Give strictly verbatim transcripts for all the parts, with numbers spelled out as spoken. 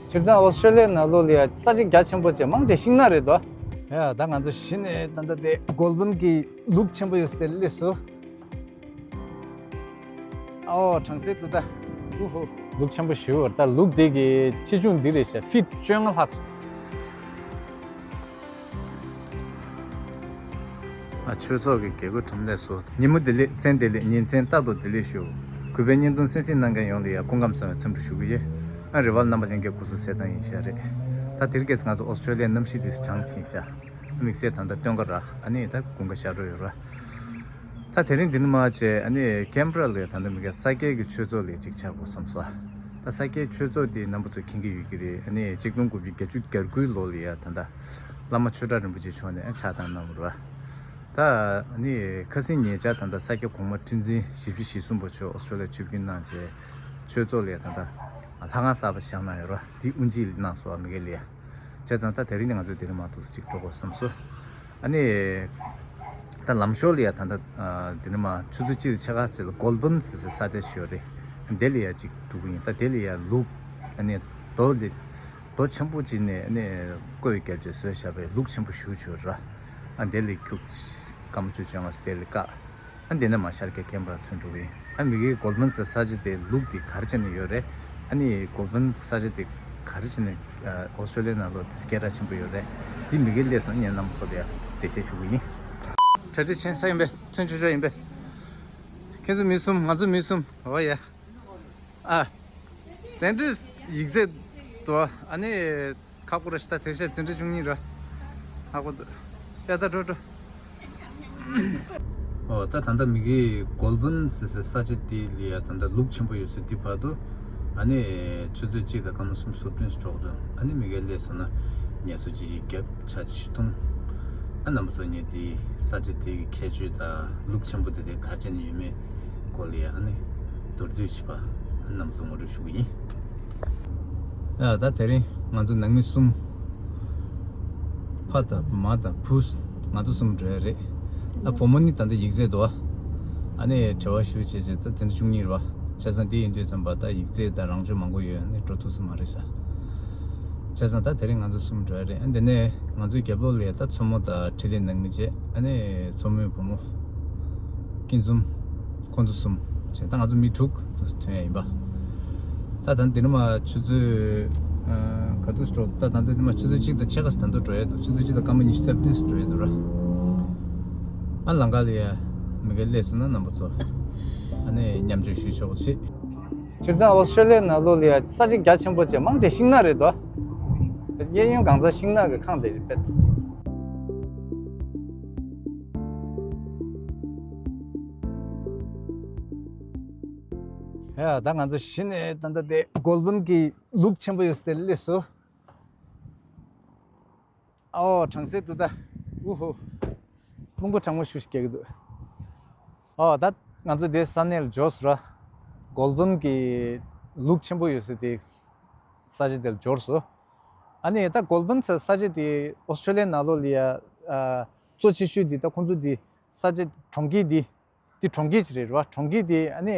སྤྱིར་བཏང་ཨོ་སི་ཀྲོ་ལི་ཡའི་ནང་ལོགས་ལ་ཡ་ས་ཆ་རྒྱ་ཆེན་པོ་བྱས་མང་ཆེ་ཤིང་ནགས་རེད་དོ། ཡ་ད་ང་ཚོ་གཞི་ནས་ད་ལྟ་དེ་གོལ་བོན་གྱི་ལུག་ཆེན་པོ་ཡོད་ས་དེ་སླེབས་སོང་། ཨའོ་གྲང་སེ་འདུག་ད། ཨུ་ཧུ། ལུག་ཆེན་པོ་ཞེ་པོ་ད་ལུག་དེ་གི་ཆེ་ཆུང་འདི་རེད་ཤག་ཕིཊ་བཅོ་ལྔ་ལྷག་སོང་། ཨ་ཆོས་ཚོགས་ཀྱི་རྒྱལ་སྒོ་གྲུམ་ལས་སོ། ཉིན་མོ་བདེ་ལེགས་མཚན་བདེ་ལེགས་ཉིན་མཚན་རྟག་ཏུ་བདེ་ལེགས་ཞུ། གུས་པའི་བརྙན་ཐུང་གསན་གཟིགས་གནང་མཁན་ཡོངས་ལ་ཡང་སྐུ་ཁམས་བཟང་བའི་འཚམས་འདྲི་ཞུ་གི་ཡོད། ཨ་རེ་བ་རྣམ་པ་ལྷན་རྒྱས་སྐུ་གཟུགས་གསལ་ཐང་ཡིན་ཤག་རེད། ད་དེ་རིང་ཁ་སང་ང་ཚོ་ཨོ་སི་ཀྲོ་ལི་ཡའི་གནམ་གཤིས་དེ་གྲང་ཕྱིན་ཤག་དམིགས་བསལ་ད་ལྟ་སྟོན་ཁ་ར་ཨ་ནི་ད་དགུན་ཁ་ཤར་འགྲོ་ཡོད་ར། ད་དེ་རིང་འདི་ནས་མར་བྱས་ཨ་ནི་ཀེམ་པ་ར་ལ་ད་ལྟ་མི་ག་ས་སྐྱའི་གི་ཆོས་ཚོགས་ལ་ཅིག་ཆགས་དགོས་བསམ་སོང་། ད་ས་སྐྱའི་ཆོས་ཚོགས་དེ་རྣམ་པ་ཚོ་མཁྱེན་གྱི་ཡོད་ཀྱི་རེད། ཨ་ནི་ཆིག་སྟོང་དགུ་བརྒྱ་བརྒྱད་ཅུ་གྱ་དགུའི་ལོ་ལ་ཡ་ད་ལྟ་བླ་མ་ཆོས་གྲགས་རིན་པོ་ཆེ་མཆོག་ནས་ཕྱག་བཏང་གནང་བ་རེད། ད་ཨ་ནི་ཁ་སང་ཉེ་ཆར་ད་ལྟ་ས་སྐྱ་གོང་མ་ཁྲི་འཛིན་བཞི་བཅུ་ཞེ་གསུམ་པ་མཆོག་ཨོ་སི་ཀྲོ་ལི་ཡ་ཆིབས་བསྒྱུར་གནང་བྱས་ཆོས་ཚོགས་ལ་ཡ་ད་ལྟ་ལྷ་ཁང་གསར་པ་བཞེངས་གནང་ཡོད་རེད། དེ་དབུ་འབྱེད་གནང་སོང་། མི་ག་ལ་ཡ། བྱས་ཙང་ད་དེ་རིང་ནས་ང་ཚོ་འདི་ནས་མར་འདུག་སེ་ཅིག་འགྲོ་དགོས་བསམ་སོང་། ཨ་ནི། ད་ལམ་ཞོར་ལ་ཡ་ད་ལྟ་ཨ་འདི་ནས་མར་ཆུ་ཚོད་གཅིག་དང་ཕྱེད་ཀ་ཙམ་ལ་གོལ་བོན་ཟེར་སའི་ས་ཆ་ཞིག་ཡོད་རེད། དེ་ལ་ཡ་ཅིག་འགྲོ་གི་ཡིན། ད་དེ་ལ་ཡ་ལུག་ཨ་ནི་རྡོ་ལི་རྡོ་ཆེན་པོ་ཅིག་ནས་ཨ་ནི་བརྐོས་བརྒྱབ་བྱས་བཟོས་བཞག་པའི་ལུག་ཆེན་པོ་ཞེ་པོ་ཅིག་ཡོད་ར། ཨ་དེ་ལ་ཁྱུག་སྐར་མ་བཅུ་བཅོ་ལྔ་ཙམ་དེ་ལ་བཀག་ཨ་འདི་ནས་མར་ཤར་གྱི་ཀེམ་པ་ར་ཐོན་འགྲོ་གི་ཡིན། ཨ་མི་གིས་གོལ་བོན་ཟེར་ས་ཆ་དེ་ལུག་དེ་ག་རེ་བྱས་ནས་ཡོད་རེད། ཨ་ནི་གོལ་བོན་ས་ཆ་དེ་ག་རེ་བྱས་ནས་ཨ་ཨོ་སི་ཀྲོ་ལི་ཡའི་ནང་ལོགས་དེ་སྐད་གྲགས་ཆེན་པོ་ཡོད་རེད། དེ་མི་གིས་སླེབས་སོང་། ངས་རྣམ་པ་ཚོ་ལ་ཡ་འགྲེལ་བཤད་ཞུ་གི་ཡིན། གྲ་སྒྲིག་བྱས་ས་ཡིན་པས། ཐོན་ཆོག་ཆོག་ཡིན་པས། ཁྱེད་ཚོ་མི་གསུམ། ང་ཚོ་མི་གསུམ། འོ་ཡ། ཨ། དེ་འདྲའི་ཡིག་ཚད་དོ། ཨ་ནི། ཁག་པོ་རེད་ཤག་ད་དེ་ཤ་འཛིན་གྲྭ་བཅུ་གཉིས་ར། ཁག་པོ་འདུག་ཡ་ད་འགྲོ་འགྲོ། ཨོ་ད་ད་ལྟ་མི་གིས་གོལ་བོན་ཟེར་སའི་ས་ཆ་དེ་ལ་ཡ་ད་ལྟ་ལུག་ཆེན་པོ་ཡོད་སའི་དེ་བར་དུ་ཨ་ནི་ཆུ་ཚོད་གཅིག་དང་སྐར་མ་སུམ་ཅུ་སོ་བདུན་འགྲོ་གི་འདུག་ཨ་ནི་མི་གིས་སླེབས་སོང་ན་ངལ་གསོ་ཅིག་བརྒྱབ་ཆ་ཅིག་འཐུང་། ཨ་རྣམ་པ་ཚོ་ངས་དེ་ས་ཆ་དེ་གི་ཁྱད་ཆོས་དང་ལུག་ཆེན་པོ་དེ་དེ་ག་རེ་བྱས་ནས་ཡོད་མེད་སྐོར་ལ་ཡ་ཨ་ནི་མདོར་བསྡུས་ཤིག་པ་ཨ་རྣམ་པ་ཚོ་ངོ་སྤྲོད་ཞུ་གི་ཡིན། ཨ་ད་དེ་རིང་ང་ཚོ་ནང་མི་གསུམ། ཕ་དང་མ་དང་བུ། ང་ཚོ་གསུམ་འགྲོ་ཡ་རེད། ཨ་བུ་མོ་ནི་ད་ལྟ་ཡིག་ཚད་འདུག་ཨ་ནི་བྲེལ་བ་ཞེ་པོ་བྱས་བྱས་ཙང་དེ་འདྲ་བཅུ་གཉིས་རེད་པ། བྱས་ཙང་དེ་ཡིན་དུས་ཙམ་པ་ད་ཡིག་ཚད་དང་རང་སྦྱོང་མང་པོ་ཡོད། ཨ་ནི་འགྲོ་ཐུབ་ས་མ་རེད་ས། བྱས་ཙང་ད་དེ་རིང་ང་ཚོ་གསུམ་འགྲོ་ཡ་རེད། ཨ་དེ་ནས་ང་ཚོའི་རྒྱབ་ལོགས་ལ་ད་མཚོ་མོ་དང་འཕྲིན་ལས་ནང་མི་བྱས། ཨ་ནི་མཚོ་མོའི་བུ་མོ། སྐྱིད་འཛོམས། ཁོང་ཚོ་གསུམ། བྱས་ད་ང་ཚོ་མི་དྲུག་ཐོན་ཡ་ཡིན་པ། ད་ད་འདི་ནས་མར་ཆུ་ཚོད་ཨ་ག་ཚོད་འགྲོ། ད་ད་འདི་ནས་མར་ཆུ་ཚོད་གཅིག་དང་ཕྱེད་ཀ་ཙམ་ད་འགྲོ་ཡ་འདུག་ཆུ་ཚོད་གཅིག་དང་སྐར་མ་ཉི་ཤུ་རྩ་བདུན་ཙམ་འགྲོ་ཡ་འདུག་ར། ཨ་ལམ་ཁ་ལ་ཡ་མི་ག་སླེབས་སོང་ན་རྣམ་པ་ཚོ་ཨ་ནི་མཉམ་སྤྱོད་ཞུ་ཆོག་གི་རེད། སྤྱིར་བཏང་ཨོ་སི་ཀྲོ་ལི་ཡའི་ནང་ལོགས་ལ་ཡ་ས་ཆ་རྒྱ་ཆེན་པོ་བྱས་མང་ཆེ་ཤིང་ནགས་རེད་དོ། གཡས་གཡོན་གང་ས་ཤིང་ནགས་ཀྱི་ཁང་དེ་རེད་པས། ཡ་ད་ང་ཚོ་གཞི་ནས་ད་ལྟ་དེ་གོལ་བོན་གྱི་ལུག་ཆེན་པོ་ཡོད་སའི་སླེབས་སོང་། ཨའོ་གྲང་སེ་འདུག་ད། ཨུ་ཧུ། རླུང་བུ་གྲང་མོ་ཞེ་པོ་ཅིག་རྒྱག་གི་འདུག་ཨོ་ད་ང་ཚོ་དེ་ས་གནས་ལ་འབྱོར་སོང་ར། གོལ་བོན་གྱི་ལུག་ཆེན་པོ་ཡོད་སའི་དེ་ས་ཆ་དེ་ལ་འབྱོར་སོང་། ཨ་ནི་ད་གོལ་བོན་ཟེར་ས་ཆ་དེ་ཨོ་སི་ཀྲོ་ལི་ཡའི་ནང་ལོགས་ལ་ཡ། ཨ། གཙོ་ཆེ་ཤོས་དེ་ད་ཁོང་ཚོ་དེ་ས་ཆ་གྲོང་ཁྱེར་དེ། དེ་གྲོང་ཁྱེར་ཅིག་རེད་ར། གྲོང་ཁྱེར་དེ་ཨ་ནི་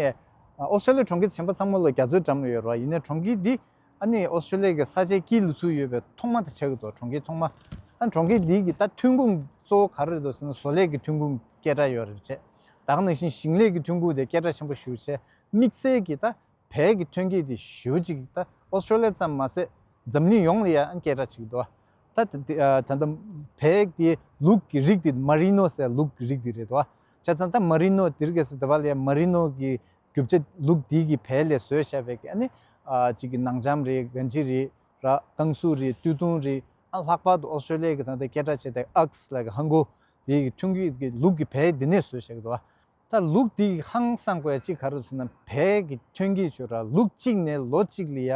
ཨོ་སི་ཀྲོ་ལི་ཡའི་གྲོང་ཁྱེར་གཞན་པ་ཚང་མ་ལ་རྒྱ་མཚོའི་འགྲམ་ལ་ཡོད་ར། ཡིན་ནའི་གྲོང་ཁྱེར་འདི་ཨ་ནི་ཨོ་སི་ཀྲོ་ལི་ཡ་གི་ས་ཆའི་དཀྱིལ་ལ་ཚུར་ཡོད་པའི་ཐོག་མ་དེ་ཆགས་ཀྱི་འདུག་གྲོང་ཁྱེར་ཐོག་མ། ཨ་གྲོང་ཁྱེར་འདི་གི་ད་ཐོན་ཁུངས་གཙོ་བོ་ག་རེ་རེད་འདུག་ཟེར་ན་བཟོ་ལས་ཀྱི་ཐོན་ཁུངས་སྐད་གྲགས་ཡོད་རེད་བྱས། ད་ག་ནང་བཞིན་ཞིང་ལས་ཀྱི་ཐོན་ཁུངས་དེ་སྐད་གྲགས་ཆེན་པོ་ཞེ་པོ་བྱས། དམིགས་བསལ་གྱི་ད་བལ་གྱི་ཐོན་སྐྱེད་དེ་ཞེ་པོ་ཅིག་ད་ཨོ་སི་ཀྲོ་ལི་ཡ་ཙམ་མ་ཟད་འཛམ་གླིང་ཡོངས་ལ་ཡང་སྐད་གྲགས་ཅིག་འདུག་ད་ད་ད་ད་བལ་གྱི་ལུག་གི་རིགས་དེ་མ་རི་ནོ་ཟེར་ལུག་གི་རིགས་དེ་རེད་དོ། བྱས་ཙང་ད་མ་རི་ནོ་དེ་རིགས་ཟེར་དེ་བ་ལ་ཡང་མ་རི་ནོ་གི་རྒྱུ་ཆ་ལུག་དེ་གི་བལ་ལས་བཟོས་བཞག་པའི་ཨ་ནི་ཨ་ཅིག་གི་ནང་འཇམ་རེད། གན་ཇི་རེད་ར། ཀང་སུ་རེད། སྟོད་ཐུང་རེད། ཨ་ལྷག་པར་དུ་ཨོ་སི་ཀྲོ་ལི་ཡ་གི་ད་ལྟ་སྐད་གྲགས་ཆེ་དེ་ཨག་སི་ལ་གི་ཧང་གོ་དེ་གི་ཐོན་སྐྱེད་ཀྱི་ལུག་གི་བལ་དེ་ནས་བཟོས་བཞག་གི་འདུག་ད་ལུག་དེ་ཧང་སང་དགོས་ཡ་གཅིག་ག་རེ་ཟེར་ན་བལ་གྱི་ཐོན་སྐྱེད་བྱོས་ར། ལུག་གཅིག་ནས་ལོ་གཅིག་ལ་ཡ་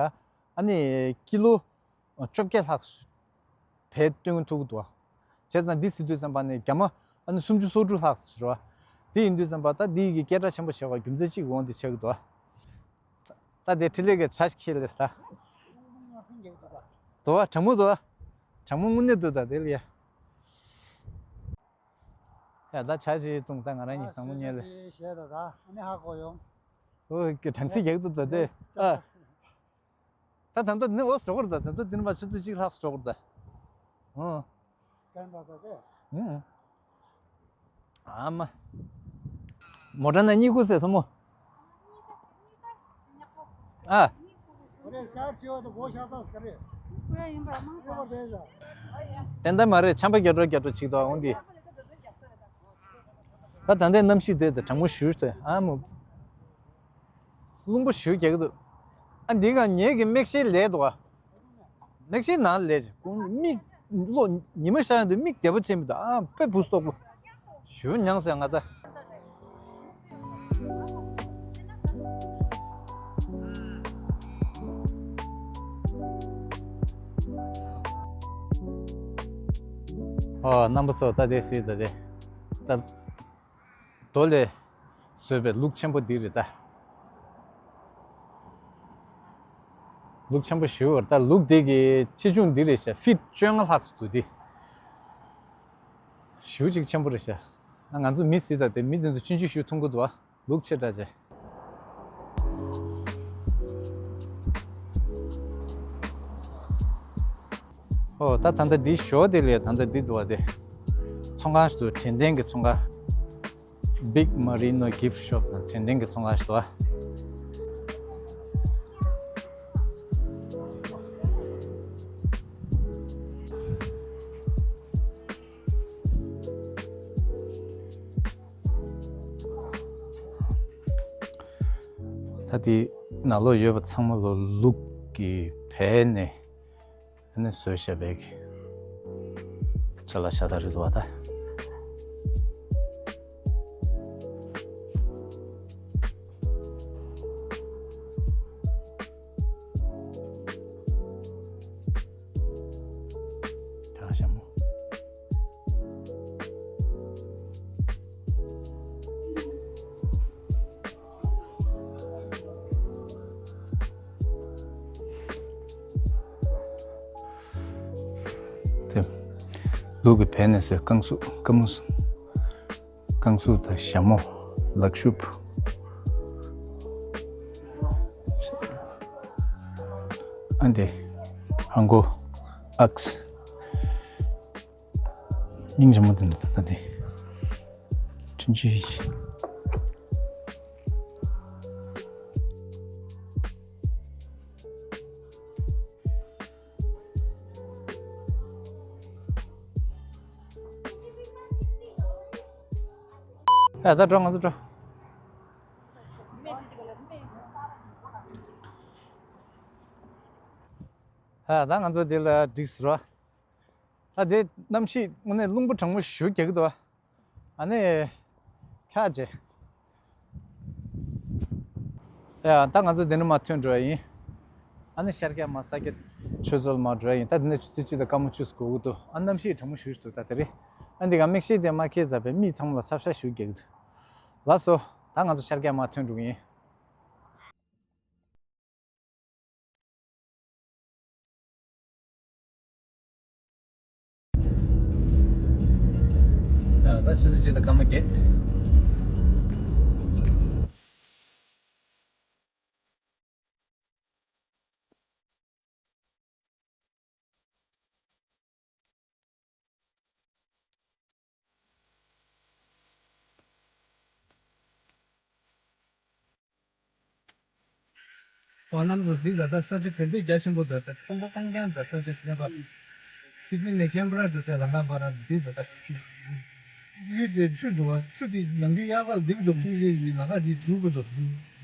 ཨ་ནི་ཀི་ལོ་བཅོ་བརྒྱད་ལྷག་བལ་བཏོན་ཐུབ་ཀྱི་འདུག་བྱས་ཙང་འདི་ཟེར་དུས་ཙམ་པ་ནས་རྒྱ་མ་ཨ་ནི་སུམ་ཅུ་སོ་དྲུག་ལྷག་ཟེར་བ། དེ་ཡིན་དུས་ཙམ་པ་ད་འདི་གི་སྐད་གྲགས་ཆེན་པོ་བྱེད་པ་རྒྱུ་མཚན་གཅིག་འོང་དེ་ཆགས་ཀྱི་འདུག་ད་དེ་འཕྲིན་ལས་ཀྱི་བྱ་ཞིག་ཁྱེར་ལས་ད། འདུག་བ་གྲང་མོ་འདུག་བ། གྲང་མོ་དངོས་གནས་འདུག་ད་དེ་ལ་ཡ། ཡ་ད་ཆ་ཅིག་བཏུང་ད་ང་རང་གཉིས་གང་མོ་ཉལ་ལེ། ཞེས་ད་ད་ཨ་ནི་ཧ་གོ་ཡོང་། ཨོ་གི་གྲང་སེ་རྒྱག་ཏུ་ད་དེ་ཨ། ད་ད་ལྟ་འདི་ནི་འོ་ཟེར་གྱི་རེད། ད་ད་ལྟ་འདི་ནི་མ་ཆུ་ཚོད་གཅིག་ལྷག་ཟེར་གྱི་རེད། ཨོ། ཨ་མ། མོ་ཊ་ནང་གཉིད་ཁུག་ཟེར་སོང་མོ། ཨ། ཏན་ཏན་མ་རེད། ཆམ་པ་རྒྱག་འགྲོ་རྒྱག་འགྲོ་ཅིག་འདུག་འོང་འདི། ད་ད་ལྟའི་གནམ་གཤིས་དེ་དང་གྲང་མོ་ཞེ་དྲག་ཨ་མོ། རླུང་པོ་ཞེ་དྲག་རྒྱག་གི་འདུག་ཨ་འདི་ག་ངེད་ཀྱི་མིག་ཤེལ་ལས་འདུག་ཨ། མིག་ཤེལ་ནང་ལས་ཀྱི་ཀུན་མིག་ལོ་ཉི་མ་ཤར་ཡོང་དུས་མིག་བདེ་པོ་ཅན་མི་འདུག་ཨ་དཔེ་སྦུག་སོག་པོ། ཞེ་པོ་མྱངས་སོང་ང་ད། ཨོ་རྣམ་པ་ཚོ་ད་དེ་སྲིད་ད་དེ་ད། རྡོ་ལས་བཟོས་པའི་ལུག་ཆེན་པོ་འདི་རེད་ད། ལུག་ཆེན་པོ་ཞེ་པོ་རེད་ད། ལུག་འདི་གི་ཆེ་ཆུང་འདི་རེད་ཤག་ཕིཊ་བཅོ་ལྔ་ལྷག་ཙམ་འདུག་འདི། ཞེ་པོ་ཅིག་ཆེན་པོ་རེད་ཤག་ང་ང་ཚོ་མི་གཟིགས་ད་དེ་མི་དེ་ཚོ་ཆུང་ཆུང་ཞེ་པོ་མཐོང་གི་འདུག་ཨ། ལུག་ཆེ་དྲགས་བྱས། ཨོ་ད་ད་ལྟ་འདི་ཞོ་དེ་ལས་ད་ལྟ་འདི་འདུག་བ་དེ། ཚོང་ཁང་ཞིག་འདུག་དྲན་རྟེན་གྱི་ཚོང་ཁང་། Big Marino Gift Shop དང་དྲན་རྟེན་གྱི་ཚོང་ཁང་ཞིག་འདུག་བ། ད་དེ་ནང་ལོགས་ཡོད་པ་ཚང་མ་ལོ་ལུག་གི་བལ་ནས་ཨ་ནི་བཟོས་བཞག་པའི་ཅ་ལག་ཤ་སྟག་རེད་འདུག་བ་ད། ད་ཞྭ་མོ། དེ། ལུག་གི་བལ་ནས་བཟོས་རྐང་གཟུགས་རྐང་མོ། རྐང་གཟུགས་དང་ཞྭ་མོ། ལག་ཤུབས། ཨ་འདི། ཧང་གོ། ཨག་སི། སྙིང་རྗེ་མོ་དེ་འདྲ་ད་ལྟ་དེ། ཆུང་ཆུང་ཞིག་ཨ་ད་འགྲོ་ང་ཚོ་འགྲོ། ཨ་ད་ང་ཚོ་དེ་ལ་འགྲིག་ཟེར་བ། ད་དེ་གནམ་གཤིས་དངོས་གནས་རླུང་པོ་གྲང་མོ་ཞེ་པོ་རྒྱག་གི་འདུག་ཨ་ནི། ཁྱག་བྱས། ཡ་ད་ང་ཚོ་འདི་ནས་མར་ཐོན་འགྲོ་ཡ་ཡིན། ཨ་ནི་ཤར་རྒྱག་མར་ས་སྐྱ་ཆོས་རྫོང་མར་འགྲོ་ཡ་ཡིན། ད་འདི་ནས་ཆུ་ཚོད་གཅིག་དང་སྐར་མ་བཅུ་ཙམ་འགོར་གི་འདུག་ཨ་གནམ་གཤིས་གྲང་མོ་ཞེ་པོ་འདུག་ད་དེ་རེད། ཨ་འདི་ག་མིག་ཤེལ་དེ་མར་ཁྱེར་ཚར་བས་མིག་ཚང་མ་ལ་སྲབ་ཤ་ཞེ་པོ་རྒྱག་གི་འདུག་ལགས་སོ། ད་ང་ཚོ་ཤར་རྒྱག་མར་ཐོན་འགྲོ་གི་ཡིན། ད་ཆུ་ཚོད་གཅིག་དང་སྐར་མ་བརྒྱད། འོ་རྣམ་ཚོ་གཟིགས་ད། ད་ས་ཆ་ག་འདྲ་རྒྱ་ཆེན་པོ་འདུག་ད་སྟོང་པ་སྟོང་རྐྱང་ད་ས་ཆ་ནས་པ། སིད་ནི་ནས་ཁེན་བྷ་ར་འགྲོ་སའི་ལམ་ཁ་བར་གཟིགས་ད། ད་ཡུལ་དེ་ཆུ་འགྲོ་བ་ཆུ་དེ་ནམ་རྒྱུན་གཡག་ལ་འདེགས་འགྲོ་ཁུལ་དེ་ཡི་ལམ་ཁ་དེ་འགྲུལ་དགོས་འདུག་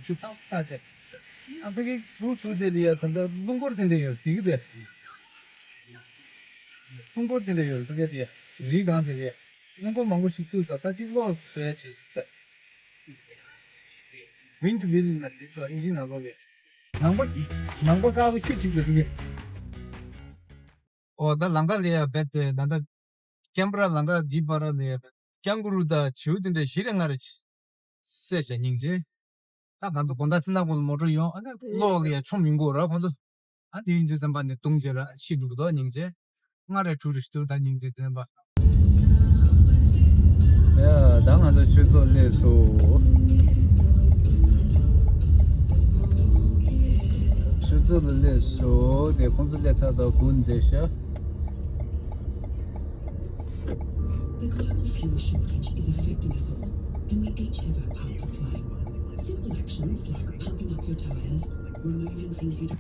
ཆུ་ཐག་ཐག་བྱས། ཨ་ཕ་གི་ཟུར་ཟུར་དེ་ལ་ཡ་ད་ད་རླུང་འཁོར་དེ་འདྲ་ཡོད་གཟིགས་གི་འདུག་རླུང་འཁོར་དེ་འདྲ་ཡོད་ཕ་གི་དེ་རི་སྒང་དེ་རེད། རླུང་འཁོར་མང་པོ་ཞིག་བཙུགས་ད། ད་ཅིག་གློག་བཟོས་བྱས། ཝིན་ཌ་མིལ་ན་ཟེར་ཚོ་ཨིན་ཇི་ནང་ལོགས་ལས། ནང་པ་ནང་པ་དཀར་པོ་ཁྱུ་གཅིག་ལ་འདུག་གི། ཨོ་ད་ལམ་ཁ་ལ་ཡ་རྦད་དེ་ད་ད་ཀེན་བྷ་ར་ལམ་ཁ་འདི་བར་ལ་ཡ་རྦད་ཀེང་གུ་རུ་དང་བྱིའུ་དེ་འདྲ་བཞི་རེ་ལྔ་རེ་བསད་བྱས་སྙིང་རྗེ། ད་ང་ཚོ་དགོང་དག་སེམས་ནག་པོ་ལ་མོ་ཊ་ཡོང་ཨ་ནི་གློག་ལ་ཡ་མཆོངས་མི་དགོས་ར་ཁོང་ཚོ། ཨ་དེ་ཡིན་དུས་ཙམ་པ་ནས་བརྡུངས་བྱས་ར་ཤི་འགྲོ་གི་འདུག་སྙིང་རྗེ། ལྔ་རེ་དྲུག་རེ་ཞིག་འདུག་ད་སྙིང་རྗེ་དེ་ནས་པ། ཡ་ད་ང་ཚོ་ཆོས་ཚོགས་སླེབས་སོང་། ཆོས་ ཚོ་ལ་སླེབས་སོང་། དེ་ཁོང་ཚོ་སླེབས་ཚར་དུས་དགུན་བསྡད་ཤག The global fuel shortage is affecting us all, and we each have our part to play. Simple actions like pumping up your tyres, removing things you don't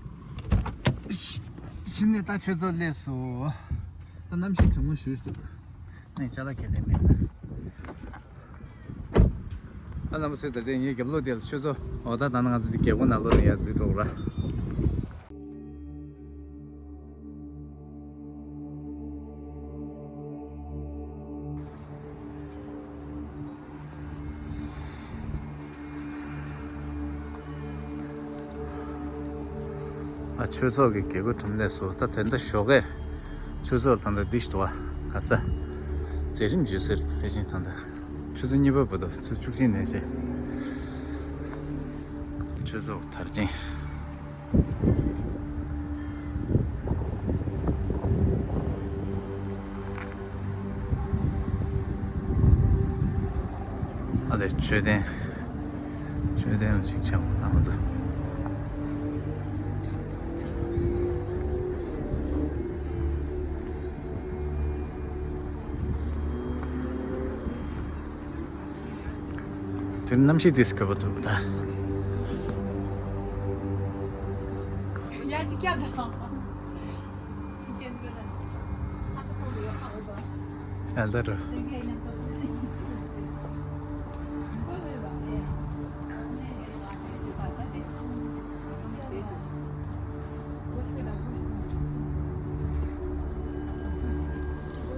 གཞི་ནས་ད་ཆུ་ཚོད་སླེབས་སོང་། ད་གནམ་གཤིས་གྲང་མོ་ཞེ་པོ་འདུག་ནས་ཅ་ལག་ག་ལེར་མེད། ཨ་ལམ་སེ་ད་ལྟ་ངའི་རྒྱབ་ལོགས་དེ་ལ་ཆུ་ཚོད། འོ་ད་ད་ནང་ང་ཚོ་དེ་རྒྱལ་སྒོ་ནང་ལོགས་ནས་ཡར་འཛུལ་འགྲོ་ར། ཨ་ཆོས་ཚོགས་ཀྱི་རྒྱལ་སྒོ་གྲུམ་ནས་སུ་ད་དེ་འདྲ་ཞོགས་ཀས་ཆོས་ཚོགས་ལ་ད་ལྟ་འདི་ཞིག་འདུག་བ། ག་ས་མཛད་རིམ་བརྗོད་གསལ་ཕལ་ཆེར་ད་ལྟ་ཆུ་ཚོད་གཉིས་པ་བར་དུ་ཆུ་ཚོད་བཅུ་གཅིག་ནས་བྱས། ཆོས་ཚོགས་དར་ཆེན། ཨ་ལས་མཆོད་རྟེན། མཆོད་རྟེན་ལ་ཅིག་ཆགས་པ་དང་ཚོ། དེར་གནམ་གཤིས་དེ་སྐྱོ་པོ་འདུག་ད། ཡ་ད་རུ།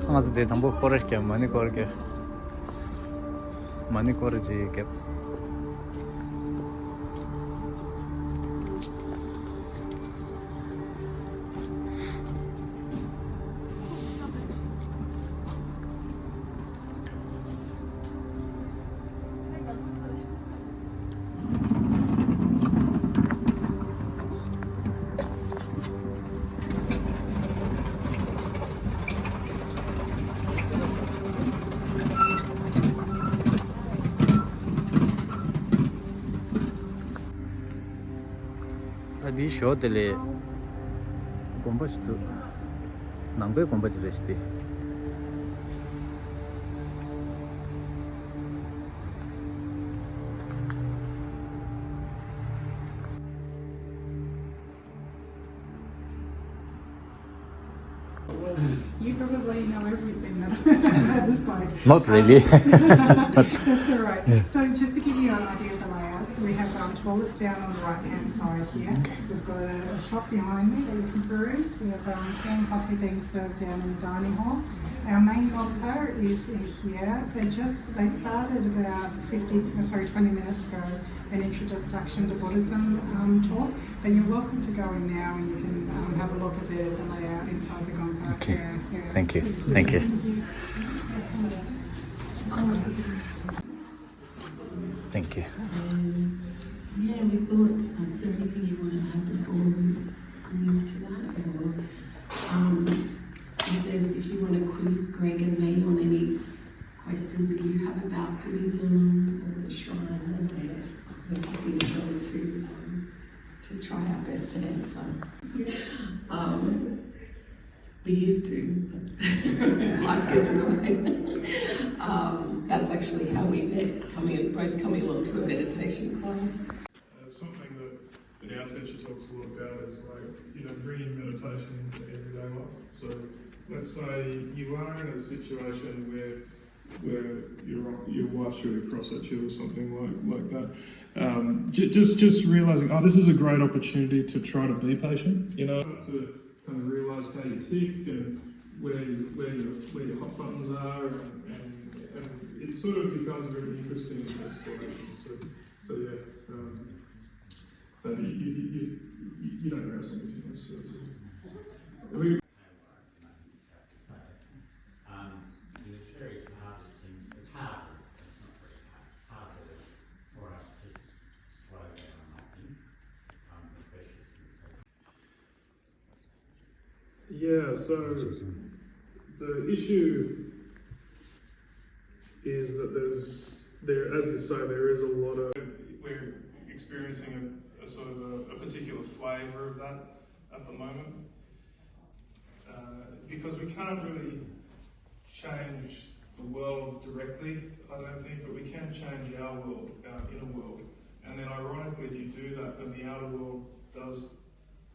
ང་ཚོ་དེ་དང་པོ་སྐོར་ར་བརྒྱབ། མ་ཎི་སྐོར་ར་བརྒྱབ། མ་ཎི་སྐོར་ར་ཅིག་བརྒྱབ། ད་འདིའི་ཞོར་དེ་ལས་དགོན་པ་ཞིག་འདུག་ནང་པའི་དགོན་པ་ཅིག་རེད་ཤག་སྟེ། You probably know everything at this place. Not really. That's all right. Yeah. So just to give you an idea of the layout, we have um, toilets down on the right-hand side here. Okay. We've got a, a shop behind me that you can peruse. We have um, tea and coffee being served down in the dining hall. Our main locker is in here. They just they started about fifty, oh, sorry, twenty minutes ago. An introduction to Buddhism um, talk. But you're welcome to go in now and you can um, have a look at the, the layout inside the Gongpa. Okay. Yeah, yeah. Thank you. Thank you. Thank you. Thank you. And yeah, we thought, um, is there anything you want to add before we move to that? Or um, if there's, if you want to quiz Greg and me on any questions that you have about Buddhism or the shrine, then we're, we're happy as well to, um, to try our best to answer. Um, we used to. Life gets in the way. Um, that's actually how we met, coming, both coming along to a meditation class. Uh, something that But our teacher talks a lot about is like, you know, bringing meditation into everyday life. So let's say you are in a situation where where your your wife's really cross at you or something like like that. Um, j- just just realizing, oh, this is a great opportunity to try to be patient. You know, to kind of realize how you tick and where you, where your where your hot buttons are, and, and, and it sort of becomes a very interesting exploration. So so yeah. Um, But you, you, you, you, you don't know something too much, so that's all. We Um, it's very hard, it seems, it's hard, it's not very hard, it's harder for us to s- slow down, I think, um, the pressures and so Yeah, so the issue is that there's, there, as you say, there is a lot of, we're experiencing a, a sort of a, a particular flavour of that at the moment. Uh, because we can't really change the world directly, I don't think, but we can change our world, our inner world. And then, ironically, if you do that, then the outer world does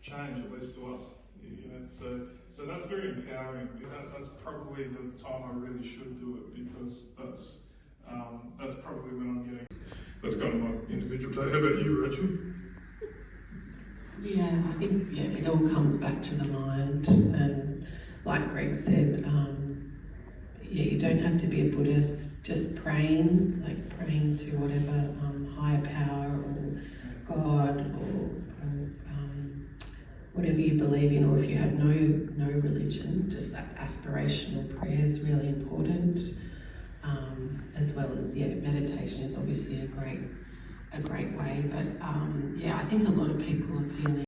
change, at least to us. You know, so so that's very empowering. That, that's probably the time I really should do it, because that's um, that's probably when I'm getting. That's kind of my individual take. How about you, Rachel? Yeah, I think, yeah, it all comes back to the mind, and like Greg said, um, yeah, you don't have to be a Buddhist. Just praying, like praying to whatever, um, higher power or God or, or um, whatever you believe in, or if you have no no religion, just that aspirational prayer is really important. Um, as well as, yeah, meditation is obviously a great a great way. But um, yeah, I think a lot of people are feeling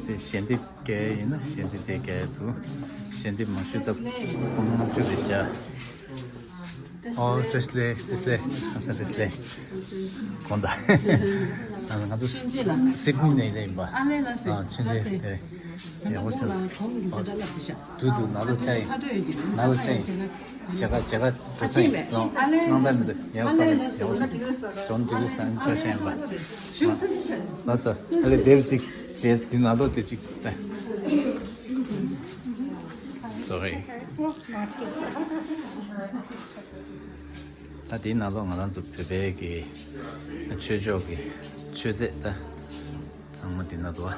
དེ་ཞལ་འདེབས་རྒྱག་ཡིན་ན་ཞལ་འདེབས་དེ་རྒྱག་འདུག་ཞལ་འདེབས་མ་ཞུས་སྟབས་སྒོར་མོ་ལྔ་བཅུ་རེད་ཤག་ཨོ་བཀྲ་ཤིས་བདེ་ལེགས། བཀྲ་ཤིས་བདེ་ལེགས། ཁམས་བཟང་། བཀྲ་ཤིས་བདེ་ལེགས། དགོངས་དག་ང་ཚོ་སིད་ནི་ནས་ཡིན་པ། ཨ་ལེ་ལགས་སེ། ཨ་ཆེན་ཆེན་ལགས་སེ། དེ་ཡག་པོ་བྱུང་། ཨ་དུ་དུ་ནང་ལོགས་ཆ་ཡིན། ནང་ལོགས་ཆ་ཡིན། བྱེད་ག་བྱེད་ག་འགྲོ་ཚར་ཡིན། ཨ་ལེ་ལགས་སེ། ཡག་པོ་ཡག་པོ་བྱུང་། འགྲིག་གི་སང་བཀྲ་ཤིས་ཡིན་པ། ལགས་སོ། ཨ་ལེ་དེབ་ཅིག་བྱས་འདི་ནང་ལོགས་དེ་ཅིག་ད། སོ་རི། ད་དེའི་ནང་ལོགས་ང་རང་ཚོ་བོད་པའི་གི་ཆོས་ཕྱོགས་ཀྱི་ཆོས་རྫས་ད་ཚང་མ་དེ་ན་འདུག་ཨ།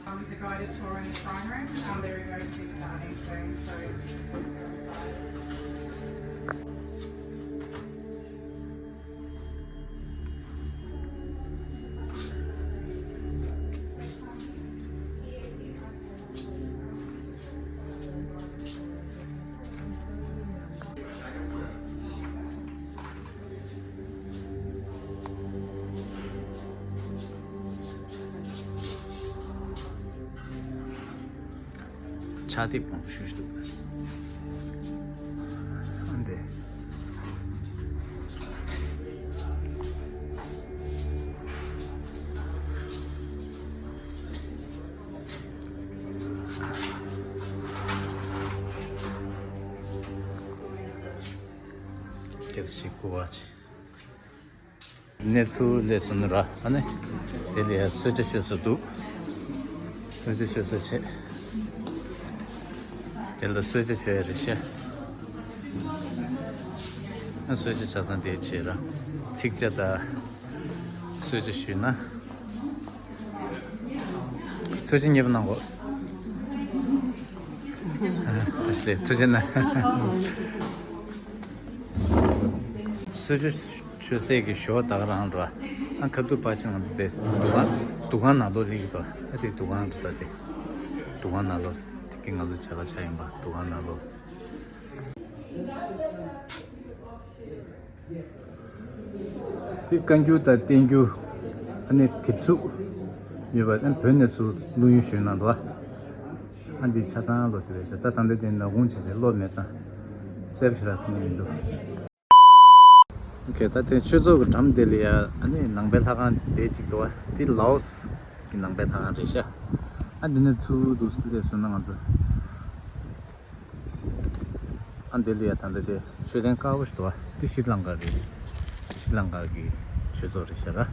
Um, the guided tour in the shrine room, um, they're going to be starting soon, so please go inside. ཕྱག་དེབ་མང་པོ་ཞིག་འདུག་ཨ་འདི། སྐྱབས་ཤིག་སྐུ་བ་ཆེ། གནས་ཚུལ་ལས་སོང་ར་ཨ་ནི། དེ་ལས་གསོལ་ཇ་ཞུ་ས་འདུག་གསོལ་ཇ་ཞུ་ས་བྱས། དེ་ལ་གསོལ་ཇ་ཞུ་ཡ་རེད་ཤག་ཨ་གསོལ་ཇ་ཆ་ཚང་དེ་བྱས་ར། ཚིག་ཇ་དང་གསོལ་ཇ་ཞུས་ན། གསོལ་ཇ་མཉེས་པོ་གནང་གོ། བཀྲ་ཤིས་བདེ་ལེགས། ཐུགས་རྗེ་གནང་། གསོལ་ཇ་མཆོད་སའི་གི་ཞོ་ད་ག་རང་ར། ཨ་ཁ་ཐུག་ཕར་ཕྱིན་ང་ཚོ་དེ་འདུག་ག་འདུ་ཁང་ནང་ལོགས་སླེབས་ཀྱི་འདུག་ད་དེ་འདུ་ཁང་དུ་ད་དེ། འདུ་ཁང་ནང་ལོགས་དེ་གི་ང་ཚོ་བྱ་དགའ་ཆགས་ཡིན་པ། འདུ་ཁང་ནང་ལོགས། དེ་བཀའ་འགྱུར་དང་བསྟན་འགྱུར། ཨ་ནི་དེབ་གཟུགས་ཡོད་པ། ཨ་ནི་བོད་ནས་ཚུར་བླུ་ཡོན་ཞུས་གནང་འདུག་ཨ་འདི་ཆ་ཚང་ལོ་ཅི་རེད་ཤག་ད་ད་ལྟ་དེ་ནག་ཁུང་བྱས་བྱས་གློག་མེད་ཙང་གསལ་པོ་ཞེ་དྲག་མཐོང་གི་མི་འདུག་ཨོ་ཁེ། ད་དེ་ཆོས་ཚོགས་ཀྱི་འགྲམ་དེ་ལ་ཡ་ཨ་ནི་ནང་པའི་ལྷ་ཁང་དེ་གཅིག་འདུག་བ། དེ་ལའོ་སི་གི་ནང་པའི་ལྷ་ཁང་རེད་ཤག་ཨ་འདི་ནས་ཚུར་འདུག་སེ་སླེབས་སོང་ན་ང་ཚོ། ཨ་འདི་ལ་ཡ་ད་ལྟ་དེ་མཆོད་རྟེན་དཀར་པོ་ཞིག་འདུག་བ། དེ་ཤྲི་ལང་ཀ་རེད། ཤྲི་ལང་ཀ་གི་ཆོས་ཚོགས་རེད་ཤག་ར།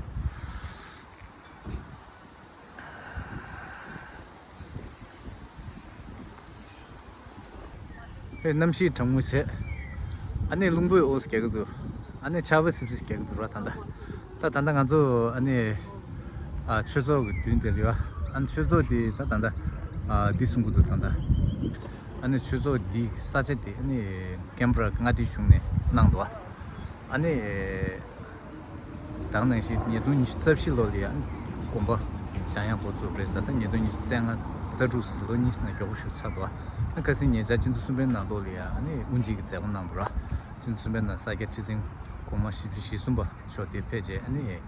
ཨེ་གནམ་གཤིས་གྲང་མོ་བྱས། ཨ་ནི་རླུང་བུས་འོ་ཟེར་རྒྱག་གི་འདུག་ཨ་ནི་ཆར་པ་སིབ་སིབ་རྒྱག་གི་འདུག་ར་ད་ལྟ། ད་ད་ལྟ་ང་ཚོ་ཨ་ནི་ཨ་ཆོས་ཚོགས་ཀྱི་མདུན་དེར་ཡོད། ཨ་ནི་ཆོས་ཚོགས་དེ་ད་ད་ལྟ་ཨ་འདི་གསུང་གི་འདུག་ད་ལྟ། ཨ་ནི་ཆོས་ཚོགས་འདི་ས་ཆ་དེ་ཨ་ནི་ཀེམ་པ་ར་མངའ་སྡེ་གཞུང་ནས་གནང་འདུག་ཨ་ནི། དེ་ནང་བཞིན་ཉིས་སྟོང་ཉི་ཤུ་རྩ་བཞི་ལོ་ལ་ཡང་དགོན་པ་བཞེངས་ཡག་འགོ་བཙུགས་རེད་ཟེར། ད་ཉིས་སྟོང་ཉི་ཤུ་རྩ་ལྔ་རྩ་དྲུག་ཟེར་ལོ་གཉིས་ནང་མགྱོགས་པོ་ཞིག་ཚར་འདུག་ཨ་ཁ་སང་ཉེ་ཆར་སྤྱི་ཟླ་གསུམ་པའི་ནང་ལོགས་ལ་ཡང་ཨ་ནི་དབུ་འབྱེད་ཀྱི་མཛད་སྒོ་གནང་བ་ར། སྤྱི་ཟླ་གསུམ་པའི་ནང་ས་སྐྱ་ཁྲི་འཛིན་གོང་མ་བཞི་བཅུ་ཞེ་གསུམ་པ་མཆོག་དེ་ཕེབས་རྗེས་ཨ་ནི་དབུ་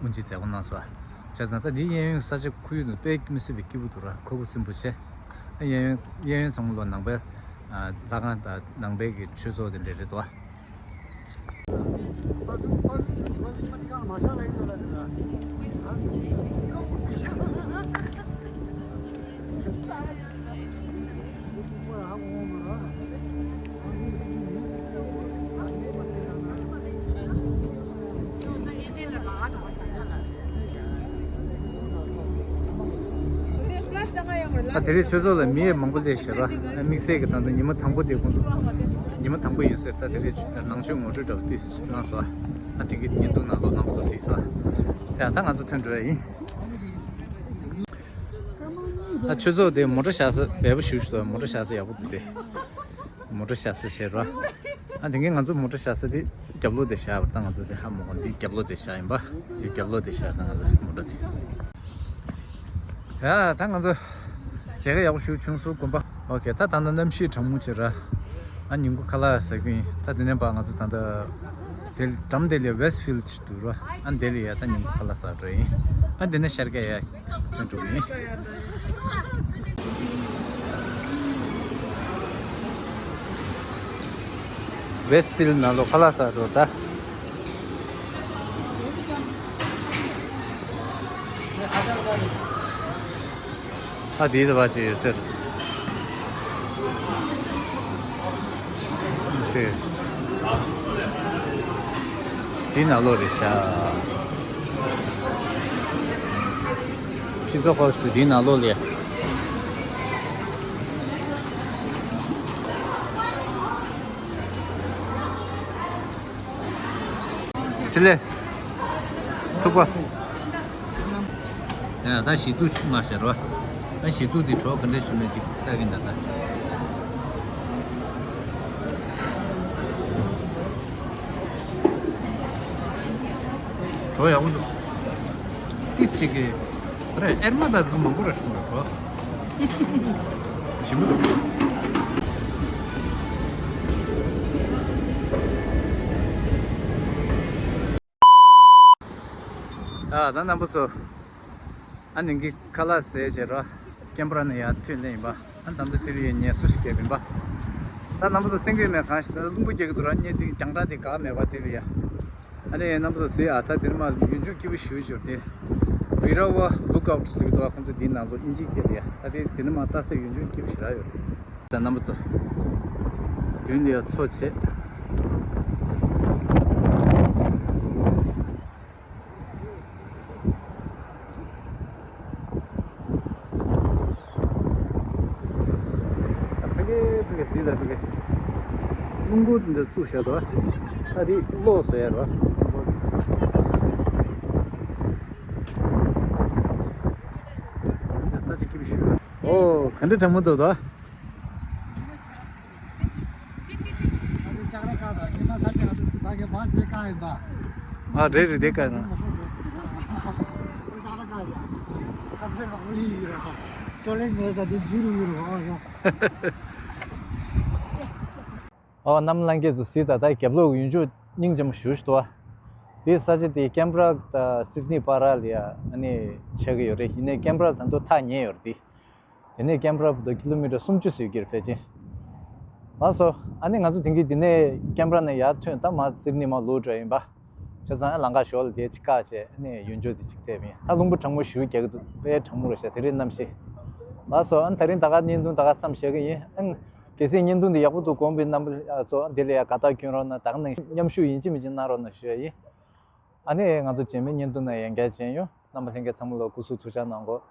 འབྱེད་མཛད་སྒོ་གནང་སོང་། བྱས་ཙང་ད་འདི་གཡས་གཡོན་ས་ཆ་ཁོར་ཡུག་ནི་དཔེ་མི་སྲིད་པའི་སྐྱིད་པོ་འདུག་ར། ཁོག་པ་སིམ་པོ་བྱས། ཨ་གཡས་གཡོན་གཡས་གཡོན་ཚང་མ་ལོ་ནང་པའི་ལྷ་ཁང་དང་ནང་པའི་གི་ཆོས་ཚོགས་དེ་འདྲ་རེད་འདུག་ཨ་དེ་རིང་ཆོས་ཚོགས་ལ་མི་མང་པོ་སླེབས་ཤག་ར། དམིགས་བསལ་གྱི་ད་ལྟ་ཉི་མ་དང་པོ་དེ་ཁོང་ཉི་མ་དང་པོ་ཡིན་ཟེར། ད་དེ་རིང་ནང་ཆོས་ངོ་སྤྲོད་འདྲ་པོ་དེ་གནང་སོང་། ཨ་དེ་གི་བརྙན་ཐུང་ནང་ལོགས་རྣམ་པ་ཚོ་གཟིགས་སོང་། ཡ་ད་ང་ཚོ་ཐོན་འགྲོ་ཡ་ཡིན། ཨ་ཆོས་ཚོགས་དེ་མོ་ཊ་བཞག་ས་འབེལ་པོ་ཞེ་པོ་ཞིག་འདུག་མོ་ཊ་བཞག་ས་ཡག་པོ་འདུག་སྟེ། མོ་ཊ་བཞག་ས་བྱས་རོ། ཨ་དེ་གིན་ང་ཚོ་མོ་ཊ་བཞག་ས་དེ་རྒྱབ་ལོགས་དེ་བཞག་པ་དང་། ང་ཚོ་དེ་ཧ་མ་གོ། འདི་རྒྱབ་ལོགས་དེ་བཞག་ཡིན་པ། དེ་རྒྱབ་ལོགས་དེ་བཞག་ན་ང་ཚོ་མོ་ཊ་དེ། ཡ་ད་ང་ཚོ་མཇལ་ཁ་ཡག་པོ་ཞིག་བྱུང་སོང་དགོན་པ། ཨོ་ཁེ། ད་ད་ལྟ་གནམ་གཤིས་གྲང་མོ་བྱས་ར། ཨ་ཉིན་གུང་ཁ་ལག་ཟ་གི་ཡིན། ད་དེ་ནས་ཕར་ང་ཚོ་ད་ལྟ་དེ་འགྲམ་དེ་ལ་ཝེ་སི་ཕིལ་ཌི་འདུག་ར། ཨ་དེ་ལ་ཡ་ད་ཉིན་གུང་ཁ་ལག་ཟ་འགྲོ་ཡིན། ཨ་དེ་ནས་ཤར་ཀ་ཡ། ཅན་འགྲོ་གི་ཡིན། ཝེ་སི་ཕིལ་ནང་ལོགས་ཁ་ལག་ཟ་འགྲོ་ད། ཨ་དེའི་ད་བ་ཅི་ཡོད་ཟེར། དེ། དེའི་ནང་ལོགས་རེད་ཤག་སྤྱི་ཚོགས་ཁོག་དེ་དེའི་ནང་ལོགས་ལས། ཅི་ལས། ཐུག་པ། ཡ་ད་ཞི་དུག་ཆུ་མ་ཤར་བ། ད་ཞི་དུག་འདི་གྲོགས་ག་འདྲ་ཞུ་ན་ཅིག་ལྟ་གིན་ད་ད། གྲོགས་ཡག་པོ་འདུག་ཏིས་ཅིག་གི་རེད། ཨེར་མ་ད་དུ་མང་པོ་རེད་ཤོང་རེད་གྲོགས། ཞིམ་པོ་འདུག་ཨ་ད་རྣམ་པ་ཚོ། ཨ་ནི་གི་ཁ་ལག་ཟས་བྱས་ར། ཀེམ་པ་ར་ནས་ཡར་ཐོན་ལེ་ཡིན་པ། ཨ་ད་ལྟ་དེ་ལ་ཡ་ངལ་གསོ་ཞིག་བརྒྱབ་ཡིན་པ། ད་རྣམ་པ་ཚོ་གསན་གི་ཡོད་མེད་གང་ཞིག་ད་རླུང་བུ་རྒྱག་གི་འདུག་ར། ངས་དེ་རྒྱང་གྲགས་དེ་ག་མེད་པ་དེ་ལ་ཡ། ཨ་ནི་རྣམ་པ་ཚོ་གཟིགས་ཨ། ད་དེ་ནས་མར་ཡུལ་ལྗོངས་སྐྱིད་པོ་ཞེ་པོ་ཅིག་ཡོད་དེ། Wirrawa Lookout ཟེར་གི་འདུག་ཁོང་ཚོ་དེའི་ནང་ལོགས་དབྱིན་ཇིའི་སྐད་ལ་ཡ། ད་དེ་དེ་ནས་མར་ལྟ་ས་ཡུལ་ལྗོངས་སྐྱིད་པོ་ཞེ་དྲག་ཡོད་རེད། ད་རྣམ་པ་ཚོ་མདུན་ལ་ཡ་མཚོ་བྱས། ཕ་གི་ཕ་གི་གཟིགས་ད་ཕ་གི། རླུང་བུ་འདི་བཙུགས་བཞག་འདུག་ད་དེ་གློག་བཟོ་ཡ་རེད་བ། འདི་ས་ཆ་སྐྱིད་པོ་ཞེ་པོ་ཡོད། ཨོ་ག་འདྲ་གྲང་མོ་འདུག་ད། ཨ་རེད་རེད། དེ་ག་ན། ཁམས་པའི་རོང་ལི་ཡོད་ར། ཅོ་ལེན་མེད་ས་དེ་ཛི་རུ་ཡོད་ར་ཧོ་ས། ཨོ་གནམ་ལྷན་རྒྱས་ཚོ་གཟིགས་དང་། ད་རྒྱབ་ལོགས་ཡུལ་ལྗོངས་སྙིང་རྗེ་མོ་ཞེ་པོ་ཞིག་འདུག་བ། དེའི་ས་ཆ་དེ་ཀན་བྷ་ར་དང་སིད་ནི་བར་ལ་ཡ་ཨ་ནི་ཆགས་ཀྱི་ཡོད་རེད། ཡིན་ནའི་ཀན་བྷ་ར་ད་དུང་ཐག་ཉེ་ཡོད་རེད་དེ། དེ་ནས་ཀན་བྷ་ར་བར་དུ་ཀི་ལོ་མི་ཊར་སུམ་ཅུ་ཙམ་ཡོད་ཀྱི་རེད་ཕལ་ཆེར། ལགས་སོ། ཨ་ནི་ང་ཚོ་དེང་གི་འདི་ནས་ཀན་བྷ་ར་ནས་ཡར་ཐོན། ད་མར་སིད་ནི་མར་ལོག་འགྲོ་ཡིན་པ། བྱས་ཙང་ཨ་ལམ་ཁ་ཞོར་ལ་དེ་ཅིག་བཀག་བྱས། ཨ་ནི་ཡུལ་ལྗོངས་དེ་ཅིག་བལྟས་པ་ཡིན། ད་རླུང་བུ་གྲང་མོ་ཞེ་པོ་རྒྱག་གི་འདུག་དཔེ་གྲང་མོ་རེད་ཤག་དེ་རིང་གནམ་གཤིས། ལགས་སོ། ཨ་ནི་ད་རིང་ད་ག་བརྙན་ཐུང་ད་ག་མཚམས་བཞག་གི་ཡིན། ཨ་ནི་གལ་སྲིད་བརྙན་ཐུང་འདི་ཡག་པོ་འདུག་དགོངས་པའི་རྣམ་པ་ཚོ་དེ་ལ་ཡ་དགའ་རྟགས་སྐྱོན་རོགས་གནང་། ད་ག་ནང་མཉམ་ཞུགས་ཡིན་གཅིག་མིན་གཅིག་གནང་རོགས་གནང་ཞུ་ཡ་ཡིན། ཨ་ནི་ང་ཚོ་རྗེས་མའི་བརྙན་ཐུང་ནང་ཡང་བསྐྱར་མཇལ་ཡོང་། རྣམ་པ་ལྷན་རྒྱས་ཚང་མ་ལ་སྐུ་གཟུགས་ཐུགས་ཅག་གནང་གོ།